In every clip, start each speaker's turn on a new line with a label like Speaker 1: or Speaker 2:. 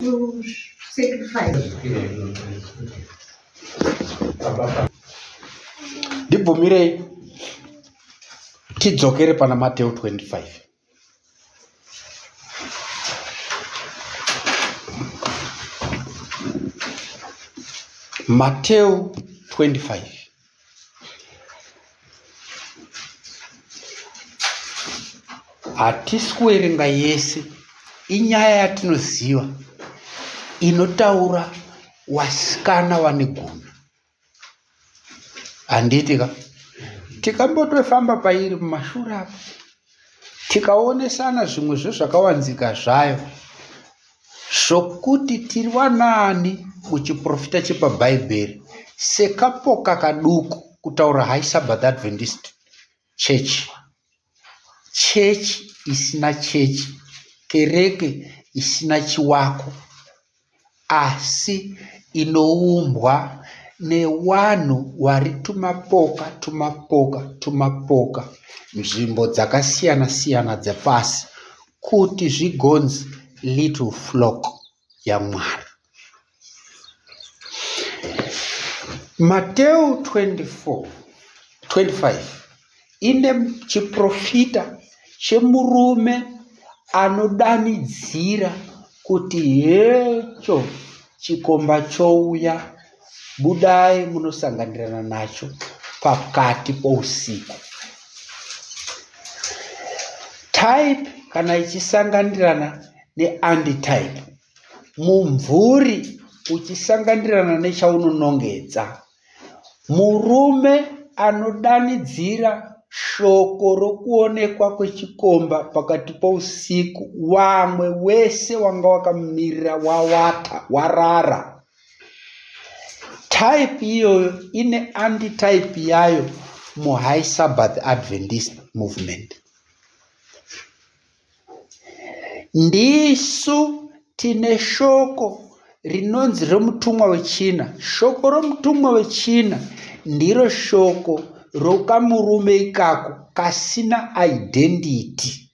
Speaker 1: To sacrifice.
Speaker 2: Ndibvumirei tidzokere pana Mateo 25. Mateo 25. Hatisi kuverenga yese, inyaya yatinoziva inotaura wasikana wane gumi. Handiti ka? Tikambotofamba pairi mumashure apo, tikaonesana zvimwe zvezvakawanzika zvayo, zvokuti tiri wanaani muchiprofita chepaBhaibheri sekapoka kaduku, kutaura High Sabbath Adventist Church. Chechi isina chechi, kereke isina chiwako, asi inoumbwa newanhu wari tumapoka tumapoka tumapoka nzvimbo dzakasiyana-siyana dzepasi kuti zvigonzi little flock yaMwari. Mateo 24, 25 ine chiprofita chemurume anodanidzira kuti hecho chikomba chouya, budai munosanganirana nacho pakati pousiku. Type kana ichisanganirana neantitype, mumvuri uchisanganirana nechaunonongedza. Murume anodanidzira shoko rokuonekwa kwechikomba pakati pousiku, wamwe wese wanga wakamumirira wawata, warara. Type iyoyo ine antitype yayo muHigh Sabbath Adventist Movement. Ndisu tine shoko rinonzi romutumwa wechina. Shoko romutumwa wechina ndiro shoko rokamurume ikako kasina identity.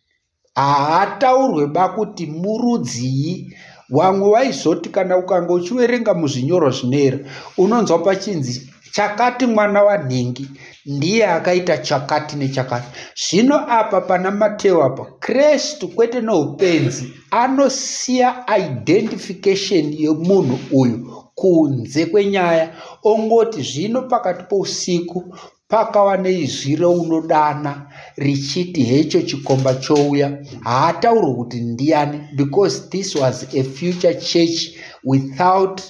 Speaker 2: Haataurwe ba kuti murudzii. Wamwe waizoti kana ukanga uchiverenga muzvinyorwa zvinoera unonzwa pachinzi chakati mwana wanhingi ndiye akaita chakati nechakati. Zvino apa pana Mateo apa, Kristu kwete noupenzi anosiya identification yemunhu uyu kunze kwenyaya, ongoti zvino pakati pousiku pakava neizwi reunodana richiti hecho chikomba chouya. Haataurwi kuti ndiani, because this was a future church without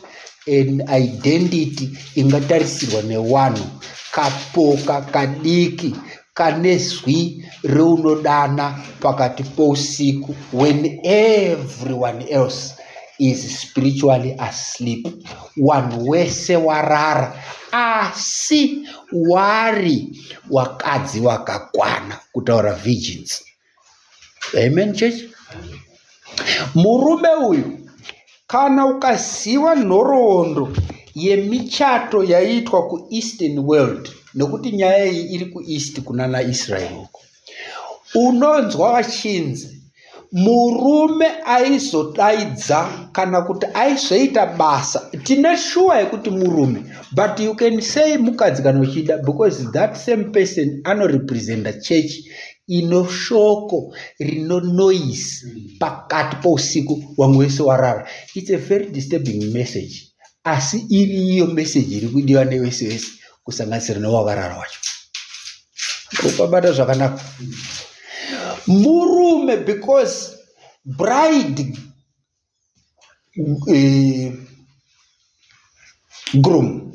Speaker 2: an identity ingatarisirwa newanhu. Kapoka kadiki kane zwi reunodana pakati pousiku when everyone else is spiritually asleep. Wanhu wese warara, asi wari wakadzi wakakwana, kutaura virgins. Amen church. Murume uyu, kana ukaziva nhoroondo yemichato yaiitwa kuEastern world, nekuti nyaya iyi iri kuEast kunana Israel uko, unonzwa vachinzi murume aizodaidza kana kuti aizoita basa. Tine shuwa yekuti murume, but you can say mukadzi kana uchida, because that same person anorepresenta church ino shoko rino noise pakati pousiku, vamwe vese warara. It's a very disturbing message, asi iri iyo message iri kudiwa nevese vese, kusanganisira newakarara wacho. Ukabata zvakanaka murume, because bride groom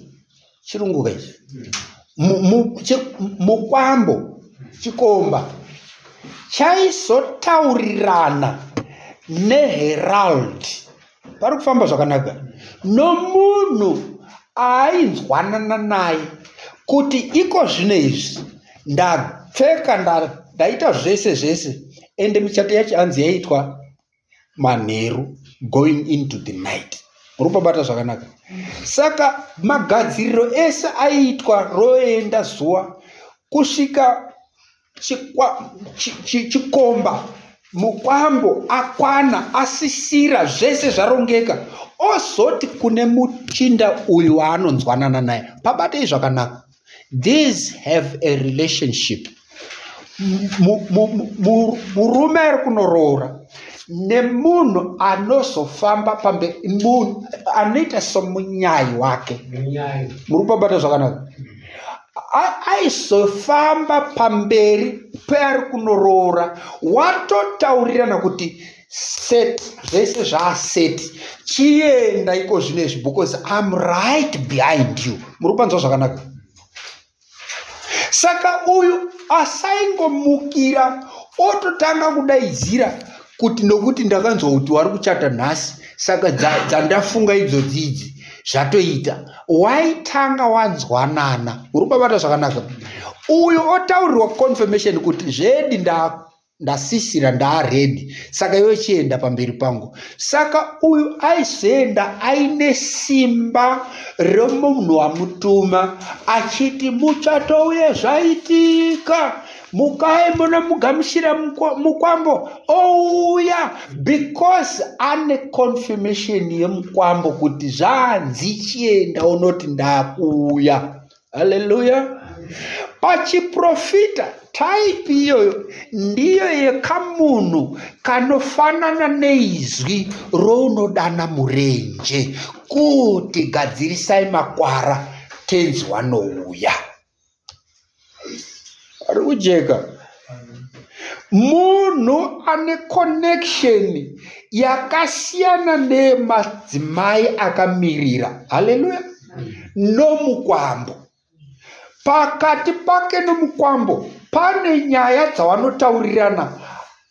Speaker 2: chirungu kaichi, mukwambo chikomba chaizotaurirana neherald. Pari kufamba zvakanaka nomunhu ainzwanana naye kuti iko zvino izvi ndapfeka, ndaita zvese zvese. Ende michato yacho hanzi yaiitwa manheru, going into the night. Muri kubata zvakanaka. Saka magadziriro ese aiitwa roenda zuva kusvika chikomba Mukwambo akwana, asisira, zvese zvarongeka, ozoti kune muchinda uyu waanonzwanana naye, pabatei zvakanaka. These have a relationship. Murume ari kunoroora nemunhu anozofamba pamberi, munhu anoita somunyai wake. Muri kupabata zvakanaka? Aizofamba pamberi peari kunoroora, watotaurirana kuti set zvese zvaaseti, chienda iko zvino izvi because I'm right behind you. Muri kupanzwa zvakanaka? Saka uyu asaingomukira ototanga kudaidzira kuti nokuti ndakanzwa kuti wari kuchata nhasi, saka dzandafunga idzodzi idzi zvatoita. Waitanga wanzwanana. Uri kubabata zvakanaka? Uyu otaurirwa confirmation kuti zvedi ndasisira, ndaaredi, saka iwe chienda pamberi pangu. Saka uyu aizoenda aine simba remunhu wamutuma achiti muchato uye zvaitika, mukai munomugamuchira mukwambo ouya, because ane confirmation yemukwambo kuti zvanzi chienda unoti ndakuuya. Haleluya. Pachiprofita type iyoyo ndiyo yekamunhu kanofanana neizwi rounodana murenje kuti gadzirisai makwara, tenzi wanouya. Ari kujeka? Munhu ane connection yakasiyana neyemadzimai akamirira. Haleluya. Nomukwambo. Pakati pake nomukwambo pane nyaya dzavanotaurirana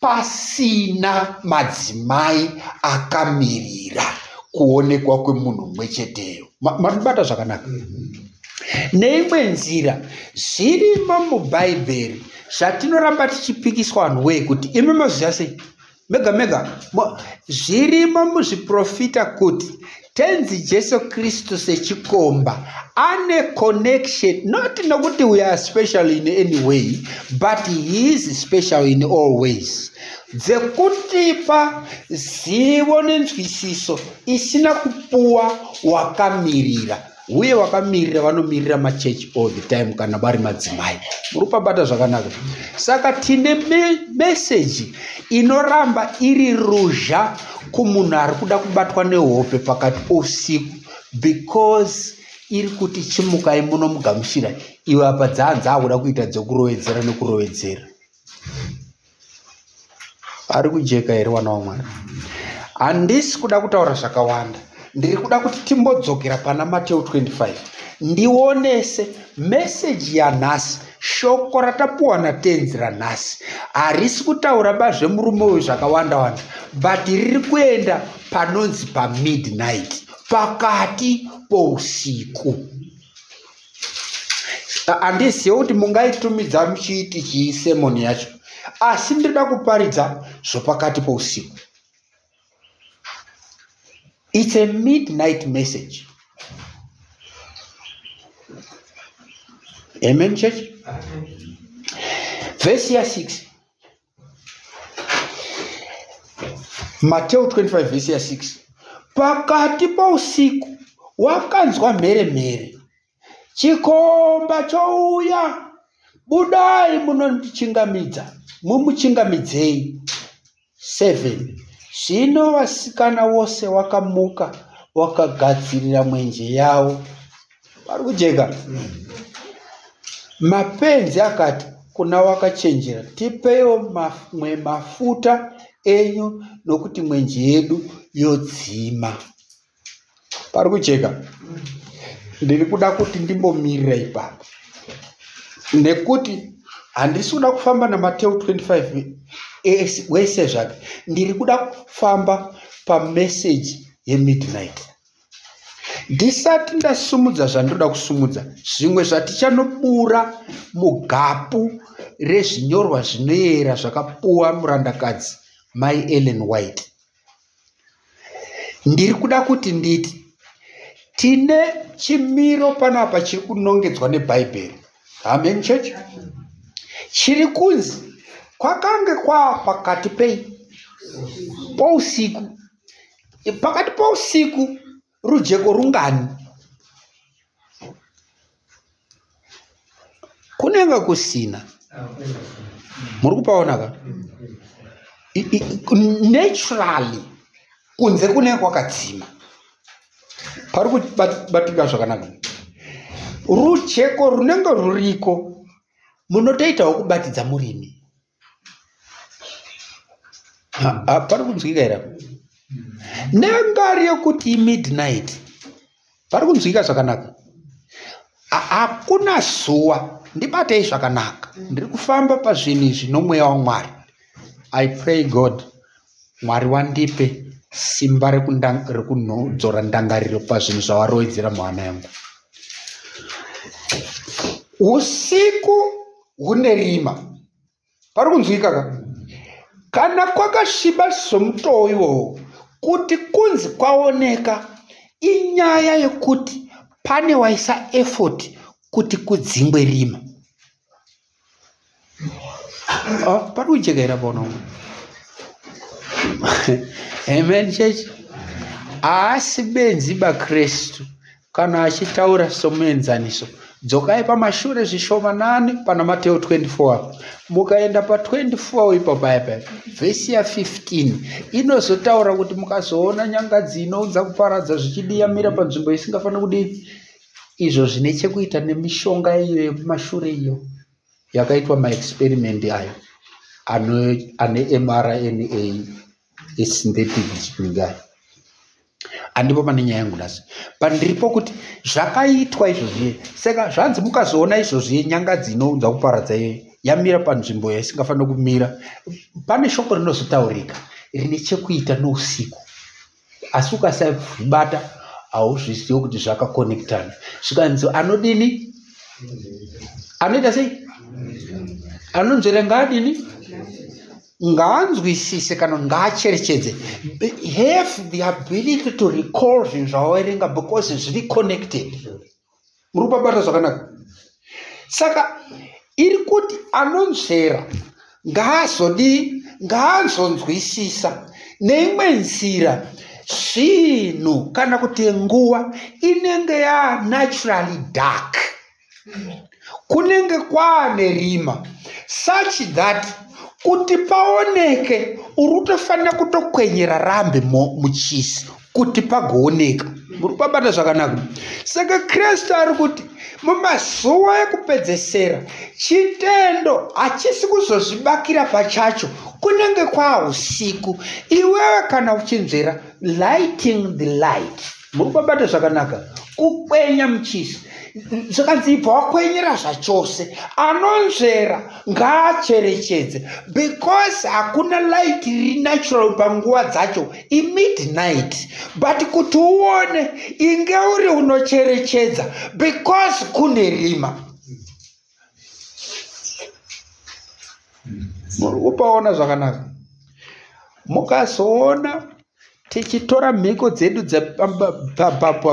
Speaker 2: pasina madzimai akamirira kuonekwa kwemunhu mumwe cheteyo. Mandibata zvakanaka? Neimwe nzira zvirimo muBhaibheri zvatinoramba tichipikiswa vanhu wee kuti imi maziva sei mega mega. Zvirimo muzviprofita kuti tenzi Jesu Kristu sechikomba ane connection, not nokuti we are special in any way, but he is special in all ways, dzekutipa zivo nenzwisiso isina kupuwa wakamirira. Uye wakamirira vanomirira machechi all the time kana vari madzimai. Muri kupabata zvakanaka? Saka tine meseji inoramba iri ruzha kumunhu ari kuda kubatwa nehope pakati pousiku, because iri kuti chimukai munomugamuchira. Iwe apa dzaanza kuda kuita dzekurovedzera nekurovedzera. Ari kujeka here, wana wamwari? Handisi kuda kutaura zvakawanda. Ndiri kuda kuti timbodzokera pana Mateu 25, ndionese meseji yanhasi. Shoko ratapuwa natenzi ranhasi harisi kutaura bazvemurume uyu zvakawanda wanda, but riri kuenda panonzi pamidnight, pakati pousiku. Handizive kuti mungaitumidza muchiiti chii sermon yacho, asi ndinoda kuparidza zvopakati pousiku. It's a midnight message. Amen, church. Vhesi ya6, Mateo 25, vhesi ya6: pakati pousiku wakanzwa mheremhere, chikomba chouya, budai munondichingamidza, mumuchingamidzei. 7 Zvino vasikana vose wakamuka, wakagadzirira mwenje yavo. Vari kujeka? Mapenzi akati kuna wakachenjera, tipeiwo mamwe mafuta enyu, nokuti mwenje yedu yodzima. Pari kujeka? Ndiri kuda kuti ndimbomirira ipapo nekuti handisi kuda kufamba naMateu 25 wese zvake. Ndiri kuda kufamba pameseji yemidnight. Ndisati ndasumudza zvandinoda kusumudza, zvimwe zvatichanobura mugapu rezvinyorwa zvinoyera zvakapuwa murandakadzi Mai Ellen White, ndiri kuda kuti nditi tine chimiro panapa chiri kunongedzwa neBhaibheri. Amen, church. Chiri kunzi kwakange kwaa pakati pei? Pousiku. Pakati pousiku rujeko rungani? Kunenge kusina. Muri kupaona ka? Naturally kunze kunenge kwakadzima. Pari kubatika zvakanaka. Rujeko runenge ruriko munotoitawo kubatidza murimi. Pari kunzwika here? Nengari yekuti midnight. Pari kunzwika zvakanaka. Hakuna zuva. Ndibatei zvakanaka. Ndiri kufamba pazvinhu izvi nomweya waMwari. I pray God, Mwari wandipe simba rekudzora ndangariro pazvinhu zvawarowedzera muhana yangu. Usiku hune rima. Pari kunzwika ka? Kana kwakasviba somutoo iwowo, kuti kunzi kwaoneka inyaya yekuti pane waisa effort kuti kudzingwe rima. Pari kujeka here pano? Amen church. Haasi benzi baKristu kana achitaura somuenzaniso. Dzokai pamashure zvishomanani pana Mateo 24 apo. Mukaenda pa 24 ipo paya paya, vhesi ya 15 inozotaura kuti mukazoona nyangadzi inounza kuparadza zvichidiyamira panzvimbo isingafaniri kudii, izvo zvine chekuita nemishonga iyo yekumashure iyo yakaitwa maexperiment ayo ane mRNA esynthetic chingai. Handipo pane nyaya yangu nhasi. Pandiripo kuti zvakaitwa izvozvi, saka zvanzi mukazoona izvozvi nyangadzi inounza kuparadza iyoyo yamira panzvimbo yaisingafaniri kumira, pane shoko rinozotaurika rine chekuita nousiku, asi ukasazvibata hauzvizivi kuti zvakakonektana. Zvikanzi anodini? Anoita sei? Anonzvera ngaadini? Ngaanzwisise kana ngaacherechedze. Have the ability to recall zvinhu zvawaverenga because zviri connected. Muri kupabata zvakanaka. Saka iri kuti anonzvera ngaazodii? Ngaazonzwisisa. Neimwe nzira zvinhu kana kuti nguva inenge yanaturally dark. Kunenge kwaane rima such that kuti paoneke uri kutofanira kutokwenyera rambi muchisi kuti pagooneka. Muri kubabata zvakanaka. Saka Kristu ari kuti mumazuva ekupedzesera chitendo hachisi kuzozvibakira pachacho, kunenge kwausiku. Iwewe kana uchinzvera, lighting the light. Muri kubabata zvakanaka. Kukwenya muchisi. Zvakanzi ibva wakwenyera zvachose. Anonzvera ngaacherechedze because hakuna light riri natural panguva dzacho, imidnight. But kuti uone inge uri unocherechedza because kune rima. Muri kupaona zvakanaka. Mukazoona tichitora mhiko dzedu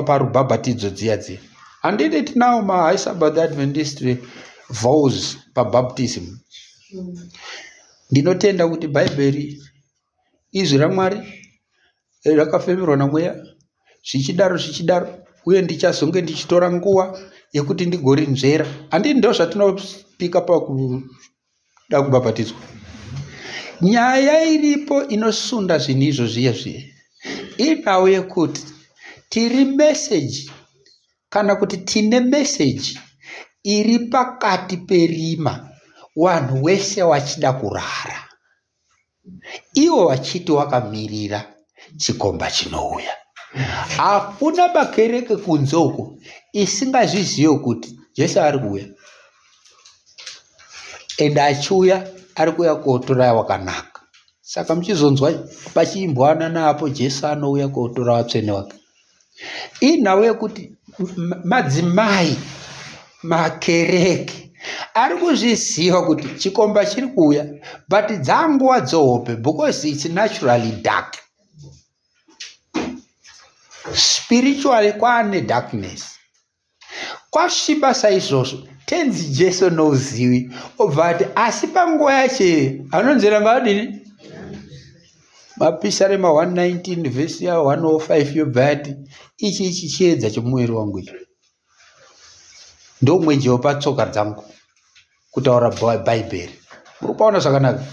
Speaker 2: parubhabhatidzo dziya dziya. Handiti tinawo maHigh Sabbath Adventist vows pabaptism. Ndinotenda kuti Bhaibheri izwi raMwari rakafemerwa namweya, zvichidaro zvichidaro, uye ndichazonge ndichitora nguva yekuti ndigorinzvera. Handiti ndo zvatinopika pakuda kubhabhatidzwa. Nyaya iripo inosunda zvinhu izvo zviya zviya inhau yekuti tiri meseji kana kuti tine meseji iri pakati perima, vanhu wese wachida kurara, ivo vachiti wakamirira chikomba chinouya. Hakuna makereke kunze uko isingazvizive kuti Jesu ari kuuya, ende achiuya ari kuuya kotora wakanaka. Saka muchizonzwa pachiimbwana naapo Jesu anouya kotora vatsvene wake. Inhau yekuti madzimai makereke ari kuzviziva kuti chikomba chiri kuuya, but dzanguva dzehope because it's naturally dark. Spiritually kwaane darkness. Kwasviba saizvozvo, tenzi Jesu nouzivi obva ati asi panguva yacho anonzvera ngaadini? Mapisarema 119 vhesi ya 105 yobva yati ichi ichi chiedza chemuviri wangu ichi ndomwenje wepatsoka dzangu, kutaura Bhaibheri. Muri kupaona zvakanaka?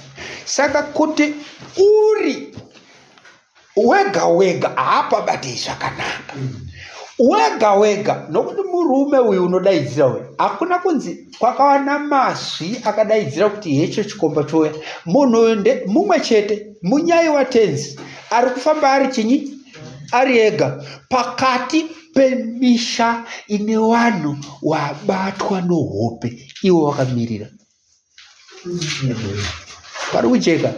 Speaker 2: Saka kuti uri wega wega haapabati zvakanaka. Wega wega, nokuti murume uyu unodaidzira uyu, hakuna kunzi kwakawana mazwi akadaidzira kuti hecho chikomba chouya. Munhu uyu mumwe chete, munyai watenzi, ari kufamba ari chinyi? Ari ega pakati pemisha ine vanhu wabatwa nohope, iwo wakamirira. Pari kujeka.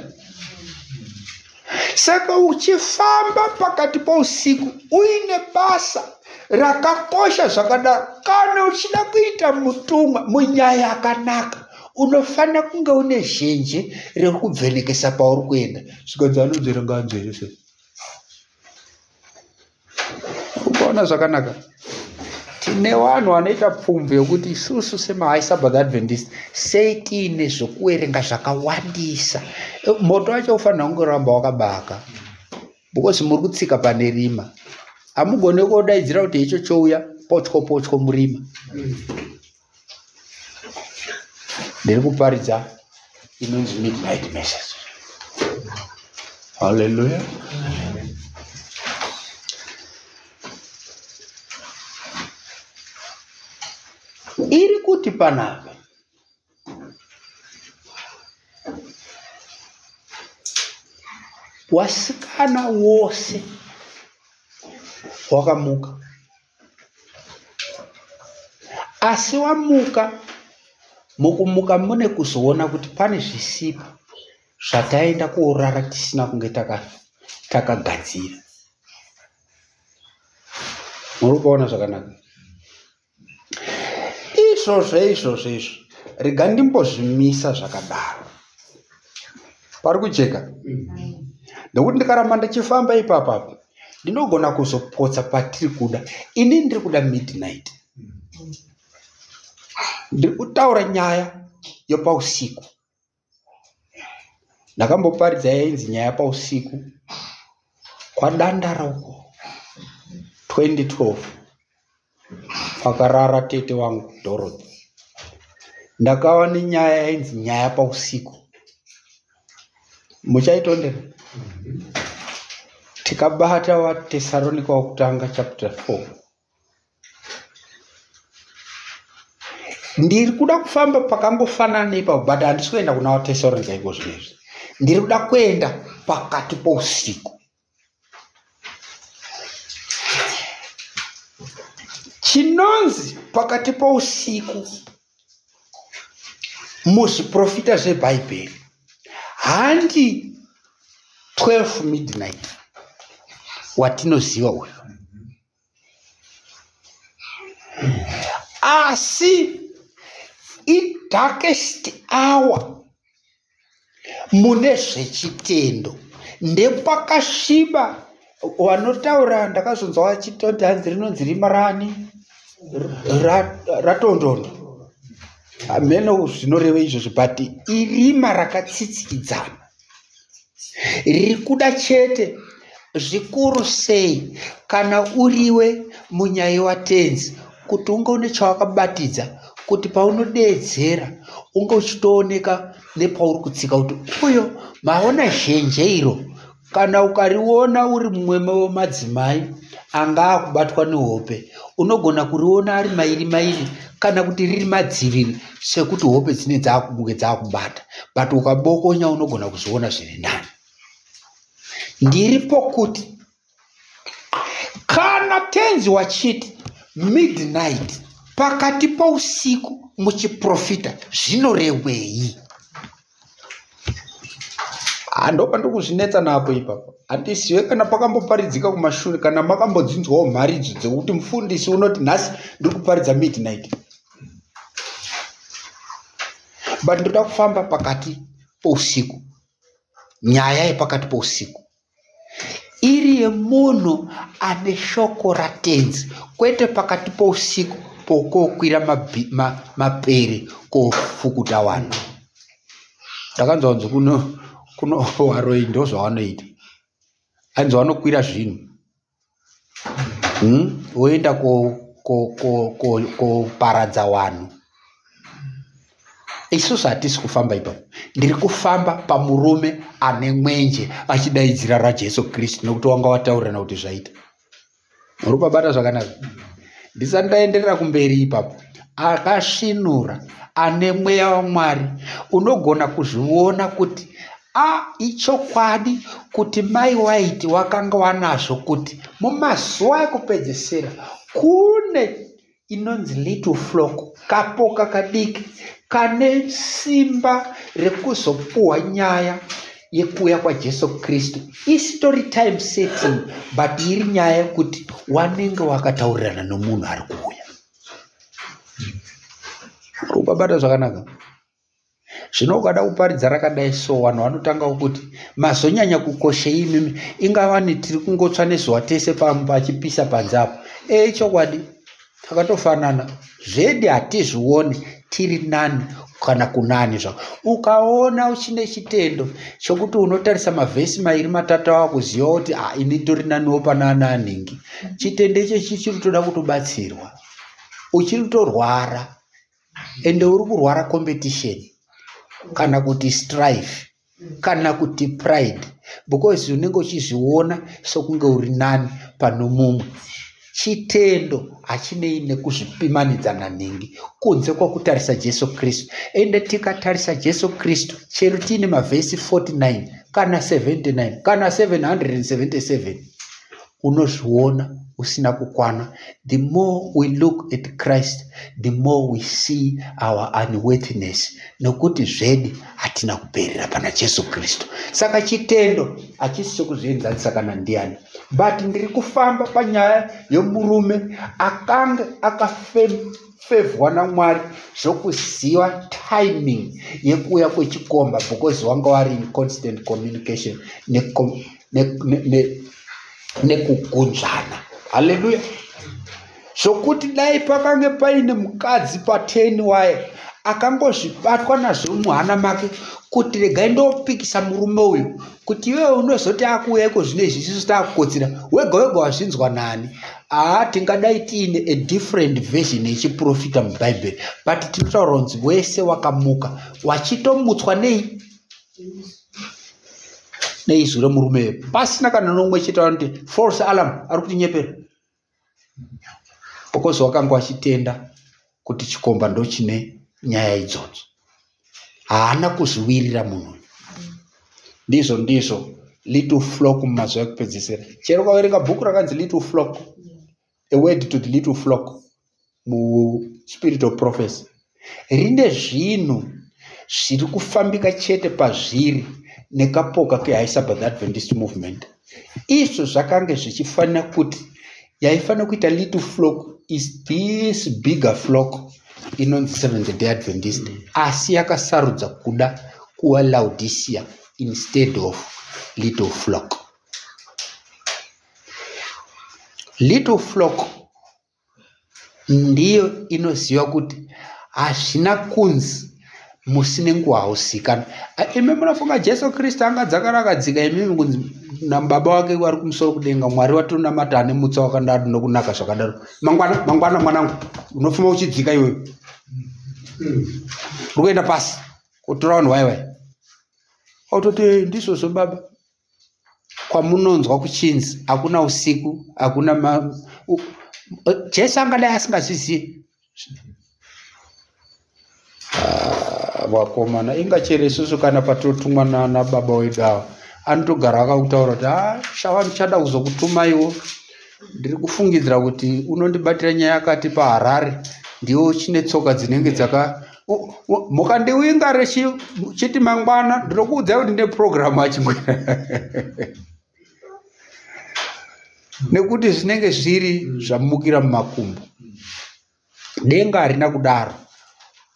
Speaker 2: Saka uchifamba pakati pousiku uine basa rakakosha zvakadaro, kana uchida kuita mutumwa munyaya yakanaka, unofanira kunge une zhenje rekubvenekesa pauri kuenda. Zvikanzi anonzvera ngaanzvere sei? Ukaona zvakanaka, tine vanhu vanoita pfumvu yokuti isusu semaHigh Sabbath Adventist sei tiine zvokuverenga zvakawandisa. Moto wacho ufanira kunge ramba wakabaka because muri kutsika pane rima. Hamugone kodaidzira kuti icho chouya potyo potyo murima. Ndiri kuparidza inonzi midnight message. Hallelujah. Iri kuti panapa wasikana wose wakamuka, asi wamuka mukumuka mune kuzoona kuti pane zvisipo zvataenda koorara tisina kunge takagadzira. Muri kuona zvakanaka? Izvozvo izvozvo izvo rega ndimbozvimisa zvakadaro. Pari kujeka? Nekuti ndikaramba ndichifamba ipapa ndinogona kuzopotsa patiri kuda. Ini ndiri kuda midnight. Ndiri kutaura nyaya yepausiku. Ndakamboparidza yainzi nyaya pausiku kwaDandara uko 2012 pakarara tete wangu Dorothy. Ndakava nenyaya yainzi nyaya pausiku. Muchaitondera? Tikabata vaTesaronika wokutanga chapter 4. Ndiri kuda kufamba pakangofanana ipapo, but handisi kuenda kuna vaTesaronika iko zvinezvi. Ndiri kuda kuenda pakati pousiku. Chinonzi pakati pousiku muzviprofita zveBhaibheri handi 12 midnight watinoziva uyu, asi idarkest hour mune zvechitendo. Ndepakasviba vanotaura, ndakazonzwa vachitoti hanzi rinonzi rima rani ratondondo. Hameno zvinoreva izvozvo, but irima rakatsitsikidzana riri kuda chete zvikuru sei kana uriwe munyai watenzi kuti unge une chawakabatidza, kuti paunodeedzera unge uchitooneka nepauri kutsika kuti uyo maona zhenje iro. Kana ukariona uri mumwe wemadzimai anga akubatwa nehope, unogona kuriona ari mairi mairi kana kuti riri madziviri sekuti hope dzine dzakunge dzakubata, but ukabokonya unogona kuzviona zviri nani. Ndiripo kuti kana tenzi wachiti midnight pakati pousiku muchiprofita zvinorevei? Ndopa ndikuzvinetsa napo ipapo. Handisiwe kana pakamboparidzika kumashure, kana makambodzinzwawo mharidzo dzekuti mufundisi unoti nhasi ndiri kuparidza midnight, but ndoda kufamba pakati pousiku. Nyaya yepakati pousiku iri yemunhu ane shoko ratenzi, kwete pakati pousiku pokokwira mapere kofukuta vanhu. Ndakanzwa kunzi kuno varoi ndozvavanoita. Hanzi vanokwira zvinhu, Woenda koparadza vanhu. Isusu hatisi kufamba ipapo. Ndiri kufamba pamurume ane mwenje achidaidzira raJesu Kristu, nokuti wanga wataurirana kuti zvaita. Muri kubabata zvakanaka? Ndisati ndaenderera kumberi ipapo, akasvinura ane mweya waMwari, unogona kuzviona kuti a ichokwadi kuti Mai Waiti wakanga wanazvo kuti mumazuva ekupedzisira kune inonzi little flock, kapoka kadiki kane simba rekuzopuhwa nyaya yekuuya kwaJesu Kristu. Istory time setting, but iri nyaya yekuti wanenge wakataurirana nomunhu ari kuuya. Uri kubabata zvakanaka? Zvino ukada kuparidza rakadai so, vanhu vanotanga kuti mazonyanya kukoshei imimi, ingavani tiri kungotsva nezuva tese pachipisa panze apo. Chokwadi takatofanana zvedi, hatizvioni tiri nani kana kunani zvako. Ukaona uchine chitendo chokuti unotarisa mavhesi mairi matatu wakuziva kuti ini tori naniwo pana ana anhingi, chitendo ichechi chiri kutoda kutobatsirwa. Uchiri kutorwara, ende uri kurwara competition kana kuti strife kana kuti pride, because unenge uchizviona sokunge uri nani pano mumwe. Chitendo hachinei nekuzvipimanidza nanhingi, kunze kwakutarisa Jesu Kristu. Ende tikatarisa Jesu Kristu, chero tiine mavhesi 49 kana 79 kana 777, unozviona usina kukwana. The more we look at Christ, the more we see our unworthiness, nokuti zvedi hatina kuperera pana Jesu Kristu. Saka chitendo hachisi chokuzvienzanisa kana ndiani, but ndiri kufamba panyaya yomurume akanga akafevhwa naMwari zvokuziva timing yekuuya kwechikomba, because wanga wari in constant communication nekugunzvana. Haleluya! Zvokuti dai pakange paine mukadzi pateni waye akangozvibatwa nazvo muhana make kuti regai ndopikisa murume uyu, kuti iwewe unozoti akuuya iko zvino izvi, isusu taakukotsira, wega wega wazvinzwa nani? Haa, tingadai tiine a different version yechiprofita muBhaibheri, but tinotaura kunzi wese wakamuka wachitomutswa nei? Neizwi remurume, pasina kana nomwe chete vanoti false alarm, ari kutinyepera, because wakanga wachitenda kuti chikomba ndochine nyaya idzodzo. Haana kuzviwirira munhu. Ndizvo little flock mumazuva ekupedzisira. Chero ukaverenga bhuku rakanzi Little Flock, A Word to the Little Flock muSpirit of Prophecy, rine zvinhu zviri kufambika chete pazviri nekapoka keHigh Sabbath Adventist Movement. Izvo zvakange zvichifanira kuti yaifanira kuita little flock is this bigger flock inonzi Seventh Day Adventist, asi yakasarudza kuda kuva Laodicea instead of little flock. Little flock ndiyo inoziva kuti hazvina kunzi musi nenguva hauzikanwa. Imi munofunga Jesu Kristu angadzakara akadzika imimi kunzi nababa wake vari kumusoro kudenga, Mwari watonamata ane mutsa wakadaro nokunaka zvakadaro, mangwana mangwana mwanangu unofuma uchidzika iwewe, uri kuenda pasi kutora vanhu vai vai? Autoti ndizvozvo baba. Kwamunonzwa kuchinzi hakuna usiku, hakuna, Jesu angadai asingazvizivi? Vakomana, ingachere isusu kana patotumwa nababa wedu ava, anotogara akakutaura kuti a shava, ndichada kuzokutumaiwo, ndiri kufungidzira kuti unondibatira nyaya yakati paHarare, ndiwo chine tsoka dzinenge dzaka mukandiwinga rechiti mangwana ndinokuudzai kuti ndine purogiramu achingwera, nekuti zvinenge zviri zvamukira mumakumbo. Denga harina kudaro.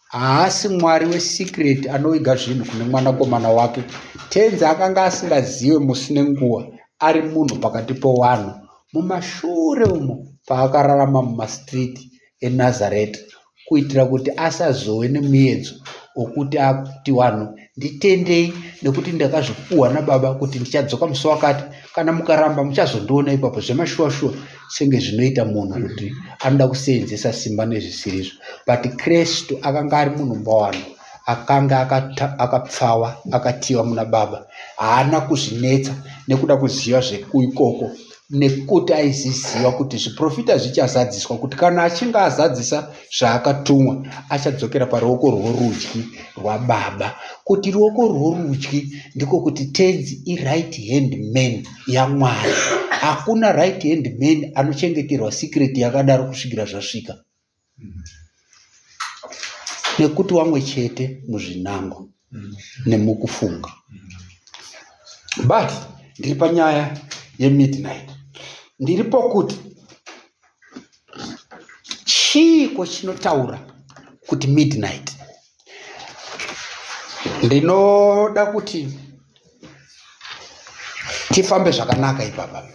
Speaker 2: Haasi Mwari wesecret anoviga zvinhu kune mwanakomana wake. Tenzi akanga asingazive musi nenguva ari munhu pakati powanhu mumashure umo paakararama mumastreet eNazareta, kuitira kuti asazove nemuedzo wokuti ati vanhu Nditendei nekuti ndakazvipuhwa nababa kuti ndichadzoka musi wakati. Kana mukaramba muchazondiona ipapo zvemashuwa-shuwa senge zvinoita munhu kuti anoda kuseenzesa simba nezvisirizvo. But Kristu akanga ari munhu mbawano akanga akapfawa akatiwa muna baba. Haana kuzvinetsa nekuda kuziva zvekuikoko nekuti aiziziva kuti zviprofita zvichazadziswa, kuti kana achinge azadzisa zvaakatumwa achadzokera paruoko rworudyi rwababa. Kuti ruoko rworudyi ndiko kuti tenzi i-right hand man yaMwari. Hakuna right hand man anochengeterwa secret yakadaro kusvikira zvasvika, nekuti wamwe chete muzvinangwa nemukufunga. But ndiri panyaya yemidnight, ndiri pokuti chiiko chinotaura kuti midnight. Ndinoda kuti tifambe zvakanaka ipapa.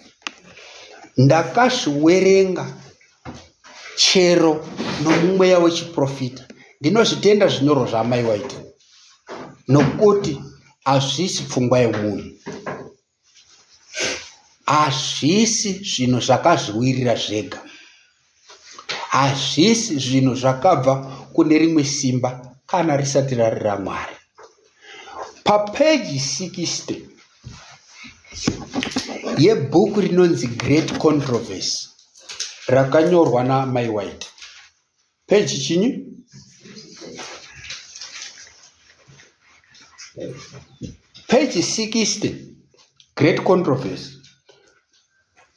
Speaker 2: Ndakazviwerenga chero nomumweya wechiprofita. Ndinozvitenda zvinyorwa zvaamai White, nokuti hazvisi pfungwa yemunhu, hazvisi zvinhu zvakazviwirira zvega, hazvisi zvinhu zvakabva kune rimwe simba kana risati rari raMwari. Papeji 60 yebhuku rinonzi Great Controversy rakanyorwa naamai White, peji chinyi? Peji 60, Great Controversy,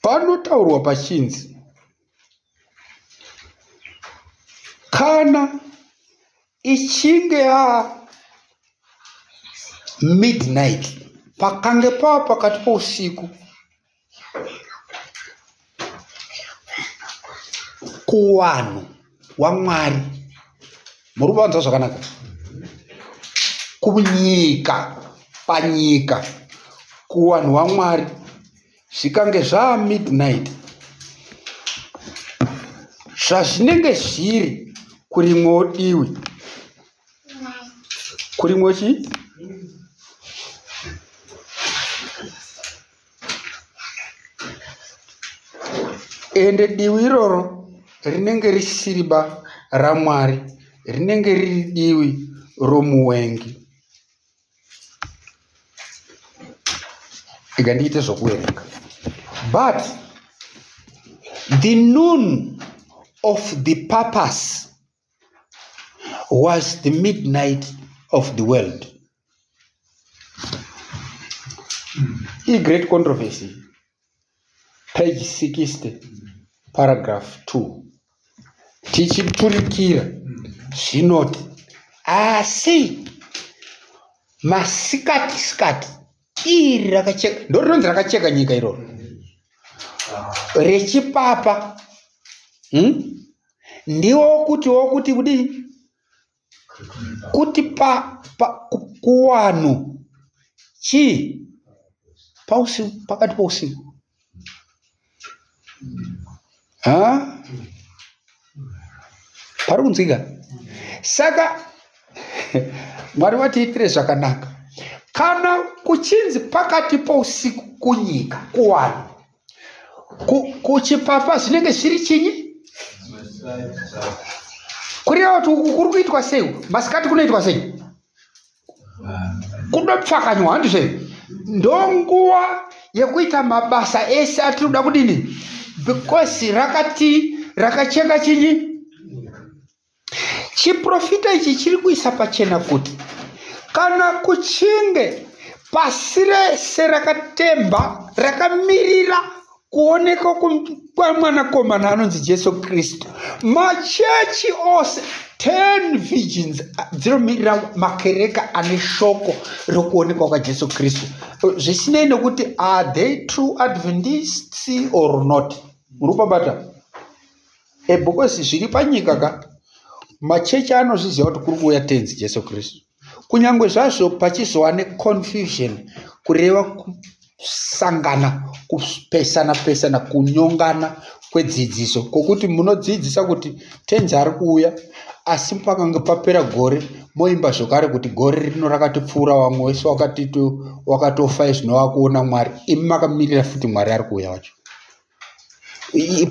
Speaker 2: panotaurwa pachinzi kana ichinge ya midnight, pakange pava pakati pousiku kuwanhu waMwari, muri kuvanzwa zvakanaka, kunyika, panyika, kuwanhu waMwari, zvikange zvaa midnight, zvazvinenge zviri kurimwewo diwi, kurimwe chii? Ende diwi iroro rinenge risiri ba raMwari, rinenge riri diwi romuwengi. Iga ndiite zvokuverenga. But the noon of the purpose was the midnight of the world. I-Great Controversy, page 60, paragraph 2. Tichiturikira zvinoti asi masikati sikati iri rakacheka, ndorinonzi rakacheka nyika iroro rechipapa, ndiwo kuti wokuti kudii kuti pa, pa kuwanhu chii pausiku, pakati pousiku. Ha, pari kunzwika. Saka Mwari vatiitire zvakanaka. Kana kuchinzi pakati pousiku kunyika, kuwanhu, kuchipapa zvinenge zviri chinyi? Kureva kuti uku kuri kuitwa sei? Masikati kunoitwa sei? Kunopfakanywa, handizvo? Ndonguva yekuita mabasa ese atiri kuda kudini, because rakati rakacheka chinyi. Chiprofita ichi chiri kuisa pachena kuti kana kuchinge pasi rese rakatemba rakamirira kuonekwa kwamwanakomana anonzi Jesu Kristu, machechi ose 10 virgins dzinomirira makereka ane shoko rokuonekwa kwaJesu Kristu, zvisinei nekuti are they true Adventists or not. Muri kupabata? Because zviri panyika ka, machechi anozviziva kuti kuri kuuya tenzi Jesu Kristu, kunyange zvazvo pachizova neconfusion, kureva kusangana, kupesana pesana, kunyongana. kwedzidziso kwokuti munodzidzisa kuti tenzi ari kuuya, asi pakange papera gore moimba zvekare kuti gore rino rakatipfuura, vamwe wese wakatofa izvino wakuona Mwari, imi makamirira futi Mwari ari kuuya wacho.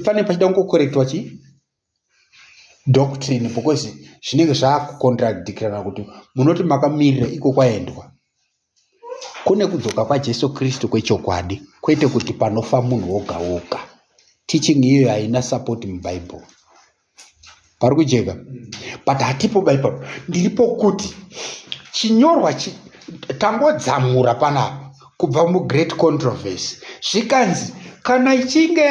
Speaker 2: Pane pachida kungokorektwa chii doctrine, because zvinenge zvakukontradikirana kuti munoti makamirira iko kwaendwa. Kune kudzoka kwaJesu Kristu kwechokwadi, kwete kuti panofa munhu woga woga. Teaching iyoyo haina support muBhaibheri. Pari kujeka? But hatipo baipapo. Ndiripo kuti chinyorwa tangodzamura panapa kubva muGreat Controversy. Zvikanzi kana ichinge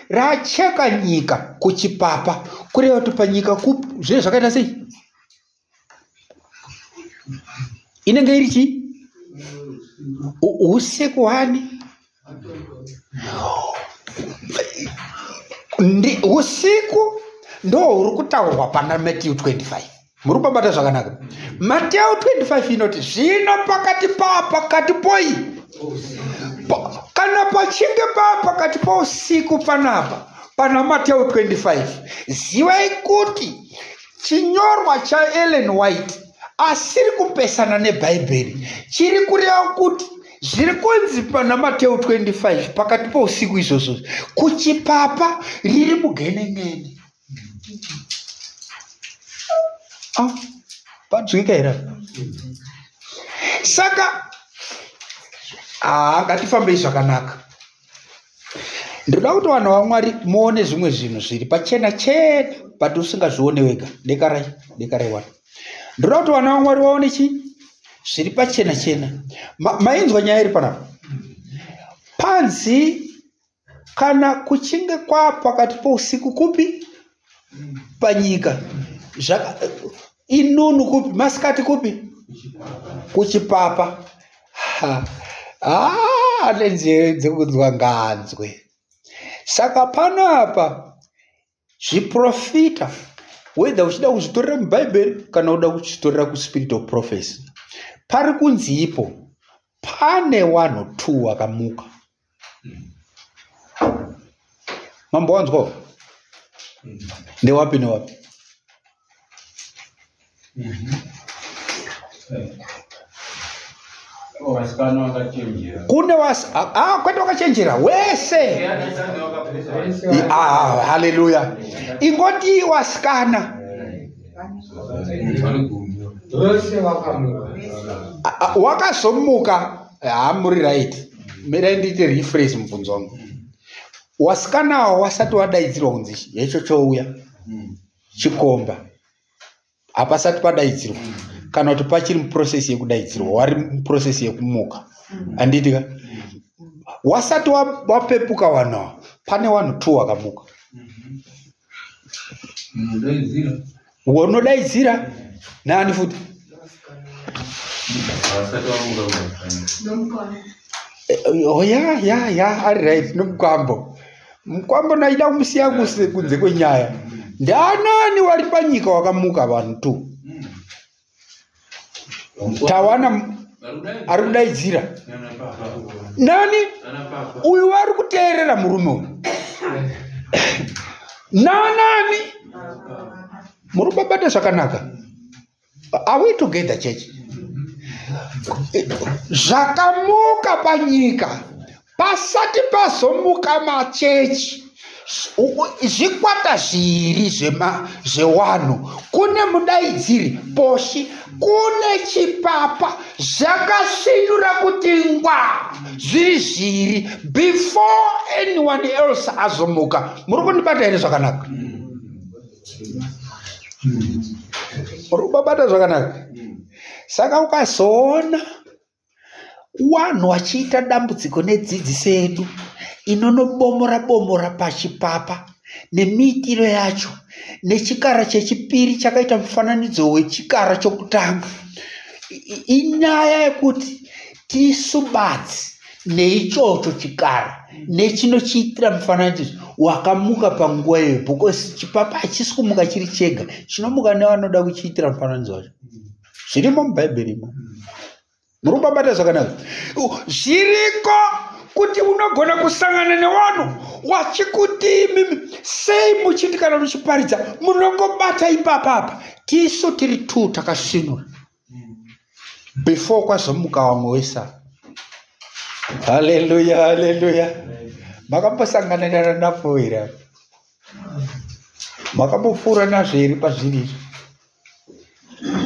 Speaker 2: racheka nyika kuchipapa, kureva kuti panyika zvinenge zvakaita sei? Inenge iri chii? Usiku hwani? Usiku ndo huri kutaurwa pana Matthew 25. Muri kubabata zvakanaka. Matthew 25 inoti zvino pakati pakati poi kana pachinge pakati pousiku panapa pana Matthew 25, zivai kuti chinyorwa chaEllen White asiri kupesana neBhaibheri chiri kureva kuti zviri kunzi pana Matthew 25 pakati pousiku izvozvo kuchipapa riri mugenengene. Panzwika here? Saka ngatifambei zvakanaka. Ndinoda kuti vanhu vaMwari muone zvimwe zvinhu zviri pachena chena, but usingazvione wega. Dekarai wani. Ndinoda kuti vanhu vaMwari vaone chii zviri pachena chena. Mainzwa nyaya iri panapa? Panzi kana kuchinge kwapakati pousiku kupi panyika, inunu kupi, masikati kupi, kuchipapa. Ane nzeve dzekunzwa ngaanzwe. Saka panapa zviprofita, whether uchida kuzvitorera muBhaibheri kana uda kuzvitorera kuSpirit of Prophecy, pari kunzi ipo pane vanhu 2 vakamuka. Mambo wanzwa? Ndewapi newapi? Kune kwete wakachenjera wese. Haleluya. Ingoti wasikana wakazomuka. Muri right. Mirai ndiite rephrase mubvunzo wangu. Wasikana wasati wadaidzirwa kunzi hecho chouya chikomba, hapasati padaidzirwa kana kuti pachiri muprocess yekudaidzirwa, wari muprocess yekumuka. Handitika wasati wapepuka vanhu, pane vanhu 2 wakamuka. Unodaidzira nani futi? Ya ari right. Nomukwambo. Mukwambo naida kumusiya kunze kwenyaya. Ndianani wari panyika wakamuka vanhu 2? Tawana ari kudaidzira nani? Uyu wari kuteerera murume uyu nanani? Muri kubabata zvakanaka. Are we together, church? Zvakamuka panyika pasati pazomuka machechi, zvikwata zviri zvewanhu. Kune mudaidziri poshi, kune chipapa, zvakasvinura kuti ngwa zviri zviri before anyone else azomuka. Muri kundibata here zvakanaka? Muri kubabata zvakanaka? Saka ukazoona vanhu vachiita dambudziko nedzidziso yedu inonobomora bomora pachipapa nemiitiro yacho, nechikara chechipiri chakaita mufananidzo wechikara chokutanga, inyaya yekuti tisu badzi neichocho chikara nechinochiitira mufananidzo wakamuka panguva iyoyo, because chipapa hachisi kumuka chiri chega, chinomuka nevanoda kuchiitira mufananidzo wacho. Zvirimo muBhaibheri imo. Muri kubabata zvakanaka. Zviriko Kuti unogona kusangana nevanhu wachikuti imimi sei muchiti kana muchiparidza munongobata ipapapa. Tisu tiri 2 takasvinura before kwazomuka vamwe wesa. Haleluya, haleluya. Makambosangana napo here? Makambopfuura nazvo here pazviri izvi?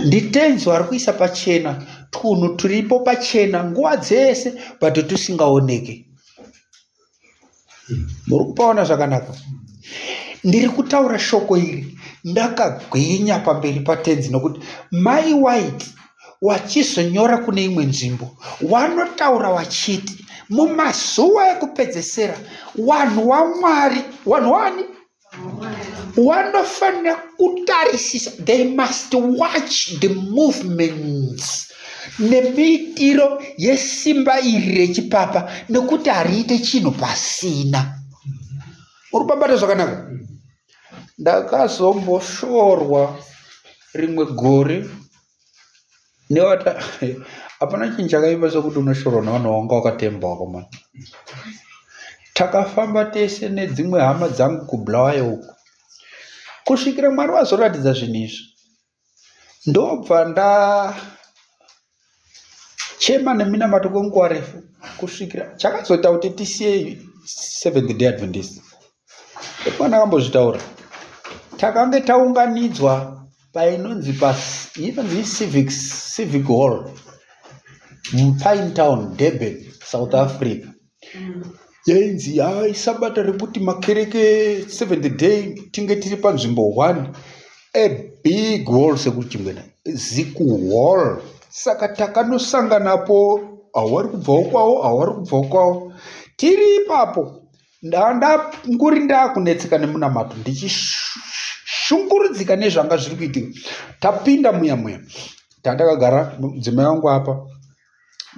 Speaker 2: Nditenzi vari kuisa pachena twunhu turipo pachena nguva dzese, but tusingaoneke. Muri kupaona zvakanaka? Ndiri kutaura shoko iri ndakagwinya pamberi paTenzi, nokuti Mai White wachizonyora kune imwe nzvimbo, wanotaura wachiti mumazuva ekupedzesera vanhu waMwari, vanhu wani wanofanira kutarisisa, they must watch the movements nemiitiro yesimba iri rechipapa, nekuti hariite chinhu pasina. Uri kubabata zvakanaka? Ndakazomboshorwa rimwe gore nevata. Hapana chinhu chakaipa sekuti unoshorwa nevanhu vanga wakatemba wakomana. Takafamba tese nedzimwe hama dzangu kuBulawayo uku kusvikira Mwari vazoratidza zvinhu izvi. Ndobva ndachema neminamato kwenguva refu kusvikira chakazoita kuti tisiye Seventh Day Adventist. Mwana akambozvitaura, takange taunganidzwa painonzi inonzi Civic Hall muPine Town, Durban, South Africa. Yainzi hai sabata rekuti makereke Seventh Day tinge tiri panzvimbo 1, a big hall sekuchingwena ziku hall. Saka takanosanganapo, hawari kubvawo kwawo, hawari kubvawo kwawo. Tiri ipapo ndanguri ndakunetseka nemunamato, ndichishungurudzika nezvanga zviri kuitika. Tapinda muya muya, tandakagara mudzimai wangu apa,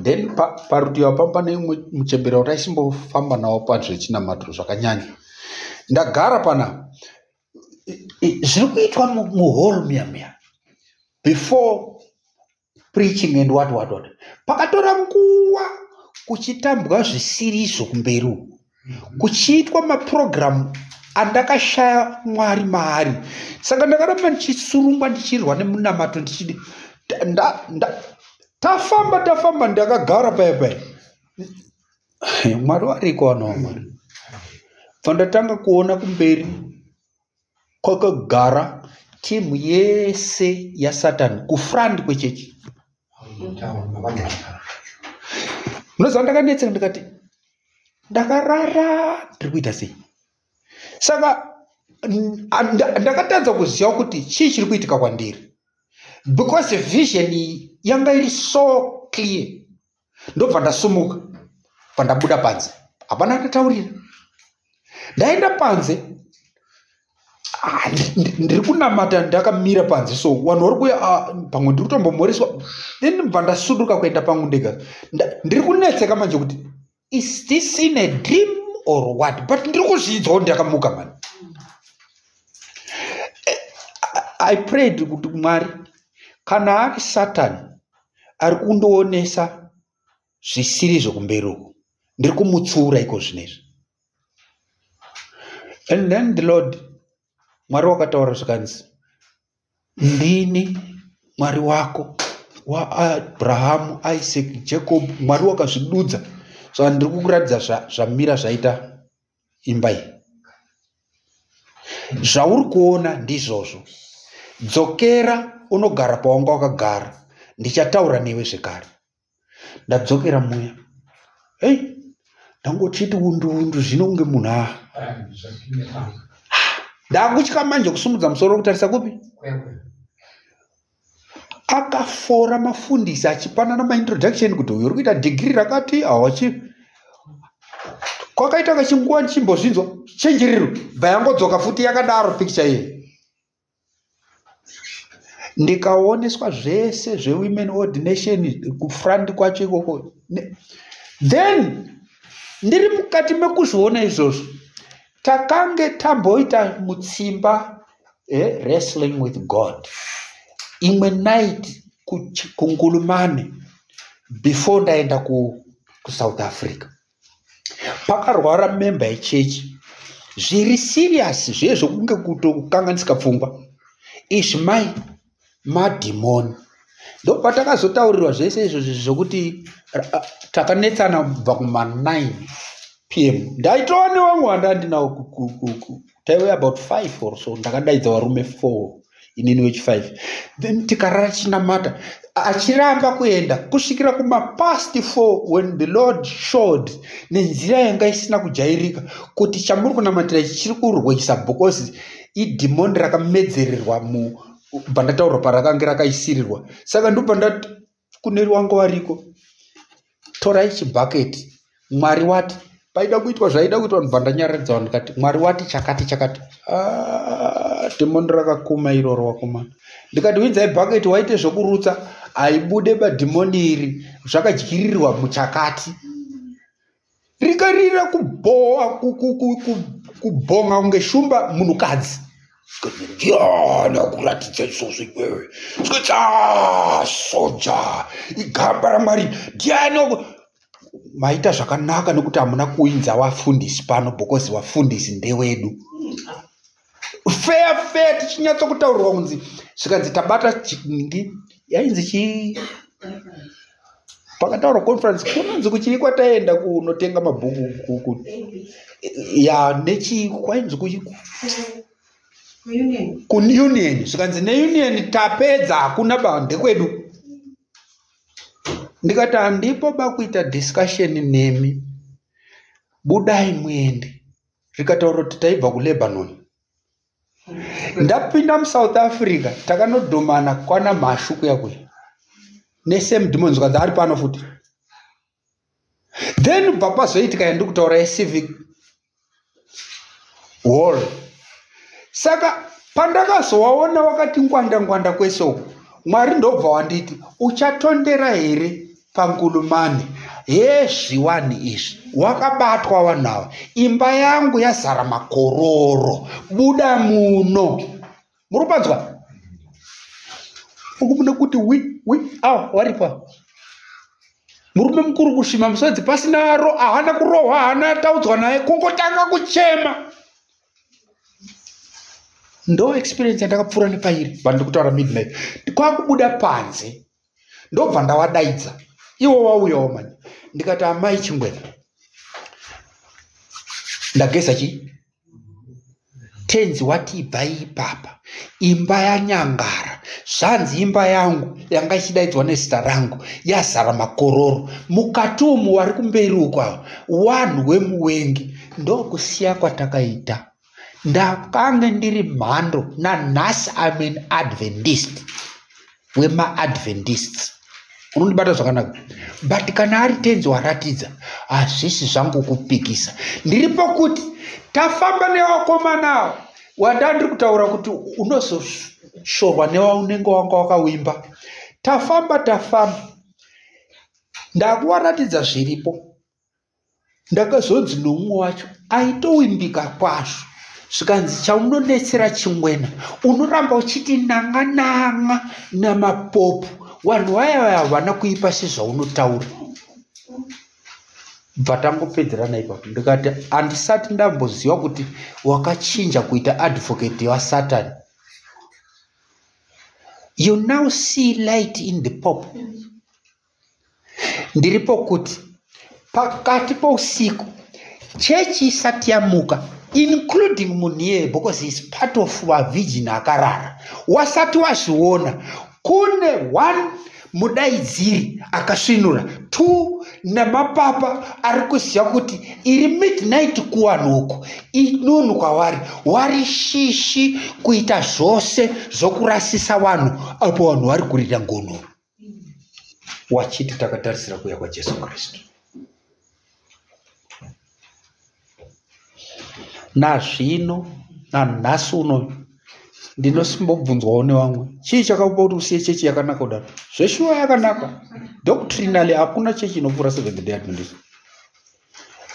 Speaker 2: then parutivi apa pane imwe muchembera wataisimbofamba nawo pazvechinamato zvakanyanya. Ndagara pana zviri kuitwa muhall muya muya before preaching and what what what. Pakatora nguva kuchitambwa zvisirizvo kumberi uku, kuchiitwa mapurogiramu andakashaya Mwari maari. Saka ndakaramba ndichisurungwa, ndichirwa nemunamato, ndichidi tafamba tafamba. Ndakagara paya paya, Mwari wariko, vanhu vaMwari. Bva ndatanga kuona kumberi kwakagara timu yese yaSatani kufront kwechechi. Munoziva, ndakanetseka, ndikati ndakarara ndiri kuita sei? Saka ndakatadza kuziva kuti chii chiri kuitika kwandiri, because vision iyi yanga iri so clear. Ndobva ndasumuka, bva ndabuda panze, hapana ndataurira. Ndaenda panze, ndiri kunamata ndakamira panze, so vanhu vari kuuya, pamwe ndiri kutombomhoreswa. Then bva ndasuduka kuenda pangu ndega. Ndiri kunetseka manje kuti is this in a dream or what, but ndiri kuzvidzwawo ndakamuka mani. I prayed kuti Mwari, kana ari Satani ari kundionesa zvisiri zvekumberi uku, ndiri kumutsiura iko zvinezvi. And then the Lord, Mwari wakataura zvikanzi, "Ndini Mwari wako waAbrahamu, Isaac, Jacob." Mwari wakazvidudza. Saka ndiri kukuratidza zvamira zvaita imba iyi. Zvauri kuona ndizvozvo. Dzokera unogara pawanga wakagara, ndichataura newe zvekare. Ndadzokera muya, hei, ndangochiti undu undu zvino kunge munhu a ndakutya manje kusumudza musoro kutarisa kupi. Akafora mafundisi achipanana maintroduction kuti uyu uri kuita dhigiri rakati awachi. Kwakaita kachinguva ndichimbozvinzwa chenjerero, bva yangodzoka futi yakadaro picture iyi. Ndikaoneswa zvese zvewomen ordination kufront kwacho ikoko. Then ndiri mukati mekuzviona izvozvo, takange tamboita mutsimba, wrestling with God, imwe night kuNgulumane before ndaenda kuSouth Africa. Pakarwara memba yechechi zviri serious, zviye zvokunge kutokanganisika pfungwa. Izvi mai madhimoni. Ndopatakazotaurirwa zvese izvozvi zvokuti takanetsana kubva kuma9 p.m. Ndaitova nevamwe vandandinawo, taive about 5 or so. Ndakadaidza varume 4, inini wechi5. Then tikarara tichinamata, achiramba kuenda kusvikira kumapast 4, when the Lord showed nenzira yanga isina kujairika kuti chamuri kunamatira ichi chiri kurwisa, because idhimoni rakamedzererwa mu bva ndataurwa parakange rakaisirirwa. Saka ndobva ndati kune wanga wariko, "Torai chibhaketi, Mwari wati." Paida kuitwa zvaida kuitwa, ndobva ndanyaradza vanhu, ndikati, "Mwari wati chakati chakati." Ah, dhimoni rakakuma iroro, wakomana. Ndikati, "Winzai bhaketi, waite zvokurutsa, haibude badhimoni iri, zvakadyirirwa muchakati." Rikarira kubhowa, kubhonga kunge shumba munhukadzi. "Ndiani akuratidza izvozvo iwewe?" Zvikati, "Ah, soja igamba raMwari, ndiani maita zvakanaka nekuti hamuna kuinza vafundisi pano, because vafundisi ndewedu." Fair fair, tichinyatsokutaurirwa kunzi, zvikanzi tabata ngi yainzi chii pakataurwa conference, kunonzi kuchii kwataenda kunotenga mabhuku ya nechi, kwainzi
Speaker 1: Union.
Speaker 2: Kuunion. Zvikanzi neunion tapedza, hakuna ba, ndekwedu. Ndikati, "Handipo bakuita discussion nemi, budai muende." Rikataura kuti taibva kuLebanon, ndapinda muSouth Africa, takanodhomana kwana Mhashu kuya kuya nesame demons, zvikanzi ari pano futi. Then bva pazoitika yandiri kutaura yecivic hall. Saka pandakazowaona wakati ngwanda ngwanda kwese uku, Mwari ndobva wanditi, "Uchatondera here pangulumani hezviwani izvi? Wakabatwa vanhu ava, imba yangu yazara makororo, buda muno." Muri kupanzwa uku? Mune kuti wi wi awa waripa murume mukuru kusvima musodzi pasina aro, haana kurohwa, haana taudzwa naye, kungotanga kuchema. Ndo experience yandakapfuura nepairi vandiri kutaura. Midnight kwakubuda panze, ndobva ndawadaidza iwo wauyawo mani. Ndikati, "Amai Chingwena, ndageza chii? Tenzi wati ibvai ipapa, imba yanyangara. Zvanzi imba yangu yanga ichidaidzwa nezita rangu yazara makororo mukati umu, wari kumberi uko ava wanhu wemuwengi." Ndokusiya kwatakaita. Ndakange ndiri mhando, nanhasi I'm an Adventist wemaAdventists, unondibata zvakanaka. But kana ari Tenzi waratidza, hazvisi zvangu kupikisa. Ndiripo kuti tafamba nevakomana ava wanda ndiri kutaura kuti unozoshorwa newaunenge wanga wakawimba. Tafamba tafamba, ndakuvaratidza zviripo. Ndakazonzi nomumwe wacho aitowimbika kwazvo, zvikanzi, "Chaunonetsera Chingwena, unoramba uchiti nanga nanga namapopu. Vanhu vaya vaya havana kuipa sezvaunotaura." Bva tangopedzerana ipapo. Ndikati, "Handisati ndamboziva kuti wakachinja kuita advocate waSatani. You now see light in the Pope." Ndiripo kuti pakati pousiku, chechi isati yamuka, including munhu iyeye, because is part of vavirgin akarara, wasati wazviona, kune one mudaidziri akasvinura, two namapapa ari kuziva kuti iri midnight kuvanhu uku inunhu kwavari, wari shishi kuita zvose zvokurasisa vanhu apo vanhu vari kurira ngonono, wachiti takatarisira kuuya kwaJesu Kristu. Nazvino nanhasi uno ndinosimbobvunzwawo nevamwe, "Chii chakakupa kuti usiye chechi yakanaka kudaro?" Zveshuwa yakanaka doctrinally, hakuna chechi inopfuura Seventh Day Adventist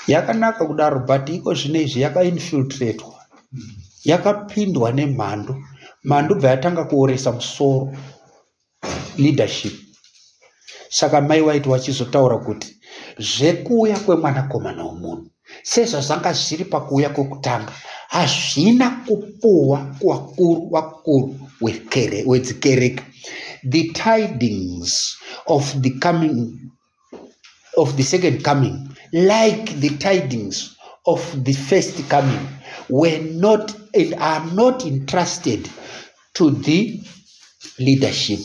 Speaker 2: yakanaka kudaro. But iko zvino izvi yakainfiltratwa, yakapindwa nemhandu. Mhandu bva yatanga kuoresa musoro leadership. Saka mai waiti wachizotaura kuti zvekuuya kwemwanakomana womunhu. Sezvazvanga zviri pakuuya kwekutanga, hazvina kupuhwa kuvakuru vakuru wedzikereke. The tidings of the coming of the second coming, like the tidings of the first coming, were not and are not entrusted to the leadership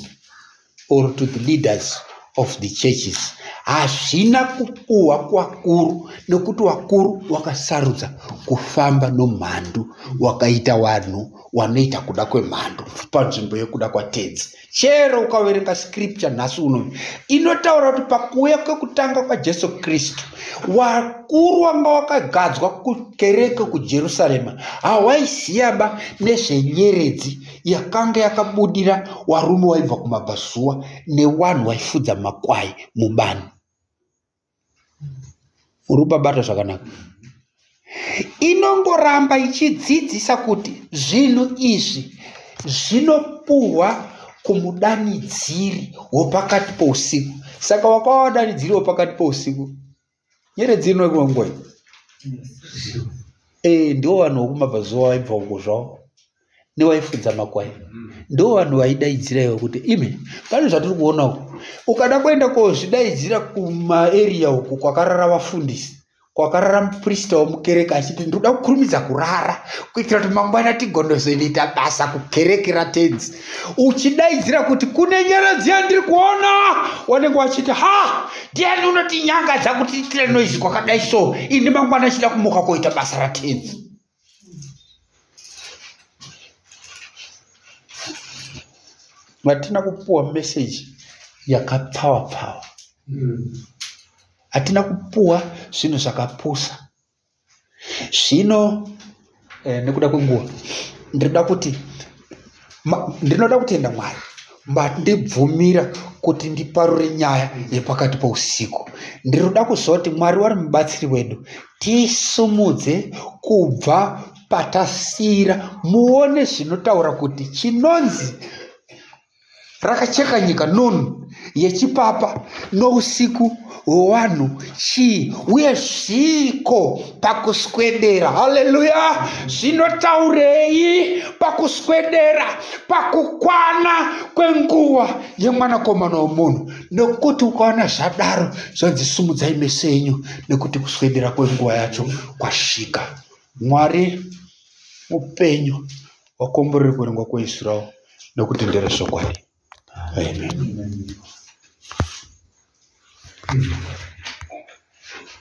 Speaker 2: or to the leaders of the churches. Hazvina kupuhwa kuvakuru, nekuti vakuru wakasarudza kufamba nomhandu, wakaita vanhu wanoita kuda kwemhandu panzvimbo yekuda kwaTenzi. Chero ukaverenga scripture nhasi uno, inotaura kuti pakuuya kwekutanga kwaJesu Kristu, wakuru wanga wakagadzwa kukereke kuJerusarema hawaiziyaba nezvenyeredzi yakanga yakabudira warume waibva kumabvazuva newanhu waifudza makwai mubani. Uri kubabata zvakanaka? Inongoramba ichidzidzisa kuti zvinhu izvi zvinopuhwa kumudanidziri wopakati pousiku. Saka wakava wadanidziri wopakati pousiku, nyeredzi inokuva nguva iyi. Ndiwo vanhu vokumabvazuva vaibva uko zvavo newaifudza makwai, ndo vanhu vaidaidzira ivo kuti imi pane zvatiri kuona uku. Ukada kuenda kozvidaidzira kumaeriya uku kwakarara vafundisi, kwakarara muprista womukereke achiti ndinoda kukurumidza kurara kuitira kuti mangwana tigondozoita basa kukereke raTenzi, uchidaidzira kuti kune nyeredzi yandiri kuona, wanenge wachiti ha, ndiani unotinyangadza kuti itire noise kwakadai so, ini mangwana chida kumuka koita basa raTenzi. Hatina kupuwa meseji yakapfawa pfawa, hatina kupuwa zvinhu zvakapusa. Zvino nekuda kwenguva, ndinoda kuti ndinoda kutenda Mwari mandibvumira kuti ndiparure nyaya yepakati pousiku. Ndinoda kuziva kuti Mwari wari mubatsiri wedu, tisumudze kubva patasiyira. Muone zvinotaura kuti chinonzi rakacheka nyika noon yechipapa nousiku hwevanhu chii, uye zviiko pakuswedera. Haleluya! Zvinotaurei pakuswedera pakukwana kwenguva yemwanakomana womunhu? Nekuti ukaona zvadaro, zvanzi sumudzai meso enyu, nekuti kuswedera kwenguva yacho kwasvika. Mwari mupenyu wakomborere kuverengwa kweizwi ravo, nekuti nderezvokwadi. Amen.